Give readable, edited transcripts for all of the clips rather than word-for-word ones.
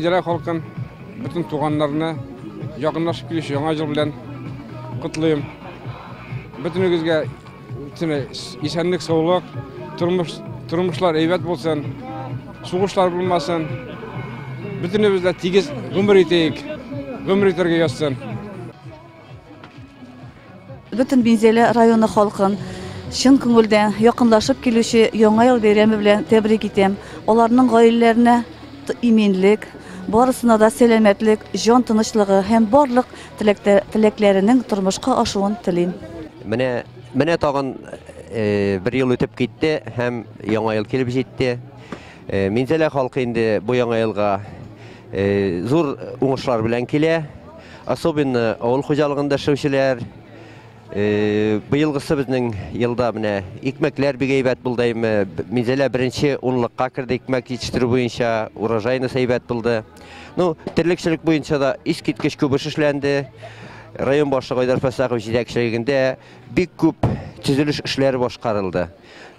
Минзәлә халкын, бөтен туганнарны якынлашып килүче Яңа ел белән котлыйм. Бөтенегезгә исәнлек, саулык, тормыш, тормышлар әйбәт булсын, сугышлар булмасын. Бөтенебез дә тигез гомер итәйек, гомер итәргә язсын. Бөтен Минзәлә районы халкын чын күңелдән якынлашып килүче Яңа ел бәйрәме белән тәбрик итәм. Аларның гаиләләренә иминлек, барысына да сәламәтлек, җан тынычлыгы һәм барлык теләкләренең тормышка ашуын телим. Менә, менә тагын бер ел үтеп китте һәм Яңа ел килеп җитте. Минзәлә халкы инде бу Яңа елга зур уңышлар белән килә. Особенно авыл хуҗалыгында эшләүчеләр. Быелгысы безнең елда менә икмәкләр бик әйбәт булды. Минзәлә беренче унлыкка керде икмәк җитештерү буенча, урожайность әйбәт булды. Ну, терлекчелек буенча да искиткеч күп эш эшләнде. Район башлыгы Айдар Фәссахов җитәкчелегендә бик күп төзелеш эшләре башкарылды.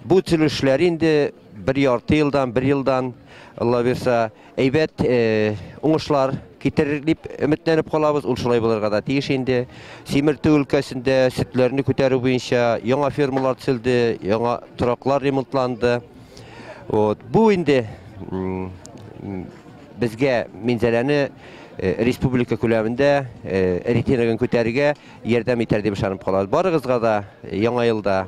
Бу төзелеш эшләре инде бер ярты елдан, бер елдан, Алла бирса, әйбәт уңышлар китерер дип өметләнеп калабыз. Ул шулай булырга да тиеш инде. Симертү өлкәсендә сөтләрне күтәрү буенча яңа фермалар төзелде, яңа тораклар ремонтланды. Вот. Бу инде безгә Минзәләне республика күләмендә рейтингын күтәрергә ярдәм итәр дип ышанып калабыз. Барыгызга да яңа елда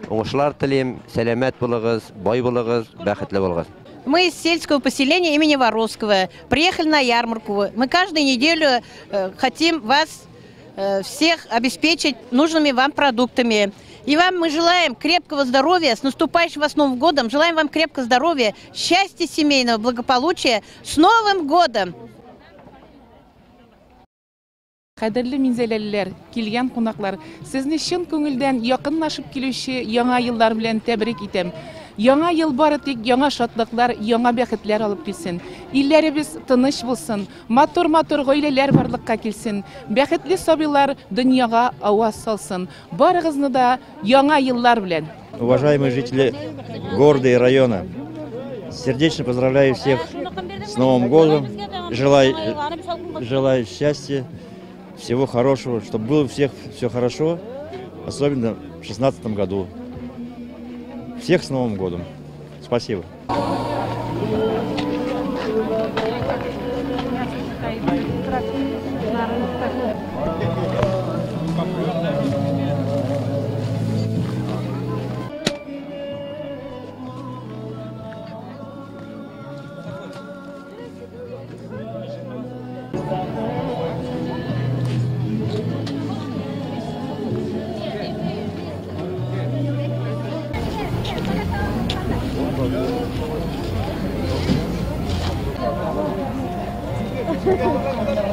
уңышлар телим, сәламәт булыгыз, бай булыгыз, бәхетле булыгыз. Мы из сельского поселения имени Воровского приехали на ярмарку. Мы каждую неделю хотим вас всех обеспечить нужными вам продуктами. И вам мы желаем крепкого здоровья, с наступающим вас Новым годом. Желаем вам крепкого здоровья, счастья семейного, благополучия. С Новым годом! Кадерле минзәләлеләр, килгән кунаклар, сезне чын күңелдән якынлашып килүче яңа еллар белән тәбрик итәм. Яңа ел бары тик яңа шатлыклар, яңа бәхетләр алып килсен. Илләребез тыныч булсын, матур-матур гаиләләр барлыкка килсен, бәхетле сабыйлар дөньяга аваз салсын. Барыгызны да яңа еллар белән. Уважаемые жители города и района, сердечно поздравляю всех с Новым годом. Желаю счастья, всего хорошего, чтобы было у всех все хорошо, особенно в 2016 году. Всех с Новым годом. Спасибо. Thank you.